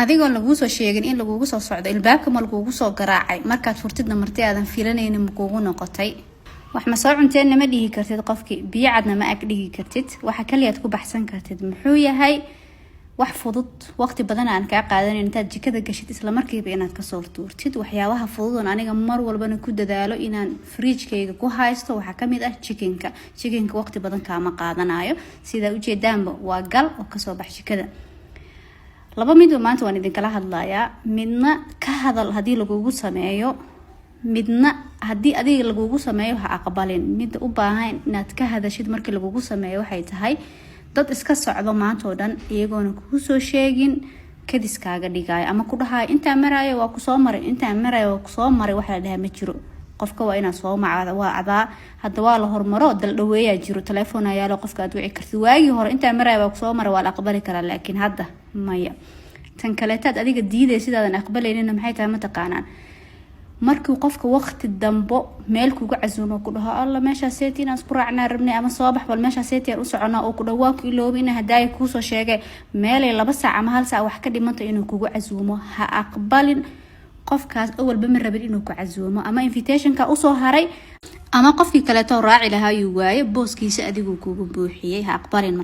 Adigoon laguu soo sheegin in lagugu soo socdo, ilbaabka ma lagugu soo garaacay? Markaad furtidna marti aadan filanaynin ma kuugu noqotay? Wax ma soo cunteenna ma dhihi kartid qofkii, biyo cadna ma ag dhigi kartid. Waxa kaliyaad ku baxsan kartid muxuu yahay? Wax fudud, waqti badan aan kaa qaadanayn, intaad jikada gashid islamarkiiba inaad kasoo tuurtid. Waxyaabaha fududan aniga mar walbana ku dadaalo inaan fridge-kayga ku haysto waxaa kamid ah chickenka. Chickenka waqti badan kaama qaadanayo. Sidaa ujeedaanba, waa gal oo kasoo bax jikada. Laba midba maanta waan idinkala hadlayaa: midna ka hadal haddii lagugu sameeyo, midna haddii adiga lagugu sameeyo ha aqbalin. Midda u baahan inaad ka hadashid markii lagugu sameeyo waxay tahay dad iska socdo maanta oo dhan, iyagoona kuu soo sheegin, kadiskaaga dhigaayo ama ku dhahayo, "Intaa maraayo waa kusoo maray, intaa maraayo waa kusoo maray." Wax la dhahaa ma jiro. Qofka waa inaad soo wacdaa. Hadda waa la hormaro, daldhaweeyaa jiro, telefoon ayaalo qofka aad wici kartid. Waagii hore "intaa maraayo waa kusoo maray" waa la aqbali karaa, laakiin hadda maya. Tan kaleetaad adiga diiday sidaadan aqbalaynina maxay tahay, mataqaanaan? Markuu qofka waqti dambo meel kuga casuumo, ku dhaho, "Alla, meeshaa seeti inaan isku raacnaa rabnay," ama "Soo bax, bal meeshaa seeti aan u soconaa," oo ku dhaho, "Waa ku iloobi ina hadaaya kuusoo sheegay," meelay 2 saac ama 1 saac wax ka dhimanta inuu kugu casuumo, ha aqbalin. Qofkaas awalba ma rabin inuu ku casuumo, ama invitationka usoo haray, ama qofkii kaleeto raaci lahaa yuu waaye, booskiisa adiguu kugu buuxiyey. Ha aqbalin.